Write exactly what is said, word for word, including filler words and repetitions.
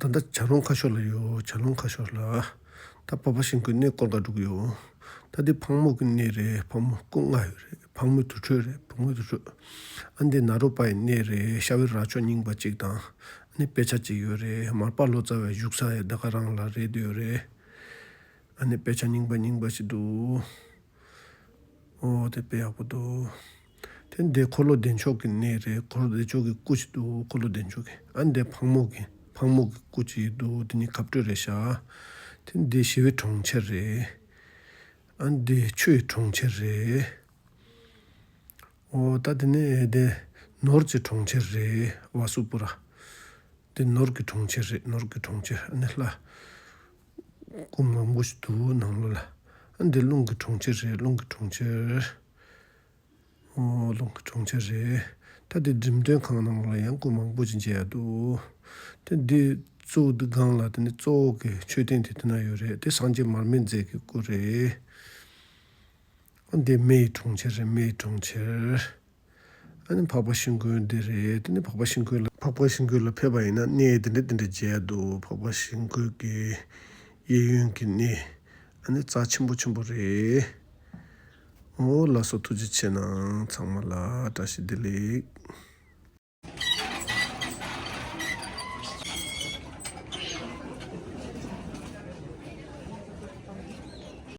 ད་ལྟ་བྱ་རུང་ཁ་ཤོར་ལ་ཡོད། བྱ་རུང་ཁ་ཤོར་ལ། ད་འཕགས་པ་ཤིང་ཀུན་གནས་སྐོར་ག་འགྲོ་གི་ཡོད། ད་འདི་ཕག་མོ་གི་གནས་རེད། ཕག་མོ་སྐུ་ལྔ་ཡོད་རེད། ཕག་མོའི་དུར་ཁྲོད་རེད། ཕག་མོའི་དུར་ཁྲོད། ཨ་འདི་ནཱ་རོ་པ་ཡི་གནས་རེད། ཤ་བའི་རྭ་ཅོ་རྙིང་པ་གཅིག་དང་། ཨ་ནི་དཔེ་ཆ་གཅིག་ཡོད་རེད། མར་པ་ལོ་ཙཱ་བའི་བཞུགས་ས་ཡི་ད་ག་རང་ལ་རེད་ཡོད་རེད། ཨ་ནི་དཔེ་ཆ་རྙིང་པ་རྙིང་པ་ཞིག་འདུག། ཨོ་དེ་དཔེ་ཡག་པོ་འདུག། དེ་འདི་འཁོར་ལོ་བདེ་མཆོག་གི་གནས་རེད། འཁོར་ལོ་བདེ་མཆོག་གི་སྐུ་ཞིག་འདུག། འཁོར་ལོ་བདེ་མཆོག་གི། ཨ་འདི་ཕག་མོ་གི་ཕག་མོ་གི་སྐུ་ཅིག་འདུག། དེ་ནི་ཁབ་སྤྲོད་རེད་ཤག། དེ་འདི་ཞི་བའི་གྲོང་ཁྱེར་རེད། ཨ་འདི་ཆུ་ཡི་གྲོང་ཁྱེར་རེད། ཨོ་ད་དེ་ནི་དེ་ནོར་གྱི་གྲོང་ཁྱེར་རེད། ཝ་སུ་པུ་ར། དེ་ནོར་གྱི་གྲོང་ཁྱེར་རེད། ནོར་གྱི་གྲོང་ཁྱེར། ཨ་ནི་ལྷ་སྐུ་མང་པོ་ཞིག་འདུག་ནང་ལོགས་ལ། ཨ་འདི་རླུང་གི་གྲོང་ཁྱེར་རེད། རླུང་གི་གྲོང་ཁྱེར། ཨོ་རླུང་གི་གྲོང་ཁྱེར་རེད། ད་དེ་འགྲེམས་སྟོན་ཁང་ནང་ལ་ཡང་སྐུ་མང་པོ་ཞིག་མཇལ་ཡ་འདུག། དེ་འདི་གཙོ་བོ་འདི་སྒང་ལ་དེ་ནི་གཙོ་བོ་གི་མཆོད་རྟེན་དེ་དེ་ན་ཡོད་རེད། དེ་སངས་རྒྱས་མར་མེ་མཛད་ཀྱི་སྐུ་རེད། ཨ་འདི་མེ་ཡི་གྲོང་ཁྱེར་རེད། མེ་ཡི་གྲོང་ཁྱེར། ཨ་ནི་འཕགས་པ་ཤིང་ཀུན་འདི་རེད། དེ་ནི་འཕགས་པ་ཤིང་ཀུན་ལ་འཕགས་པ་ཤིང་ཀུན་ལ་ཕེབས་པ་ཡིན་ན་གནས་དེ་འདྲ་དེ་འདྲ་མཇལ་འདུག། འཕགས་པ་ཤིང་ཀུན་གྱི་གཡས་གཡོན་གྱི་གནས། ཨ་ནི་རྩ་ཆེན་པོ་ཆེན་པོ་རེད། ཨོ་ལགས་སོ། ཐུགས་རྗེ་ཆེ་གནང་། ཚང་མ་ལ་བཀྲ་ཤིས་བདེ་ལེགས།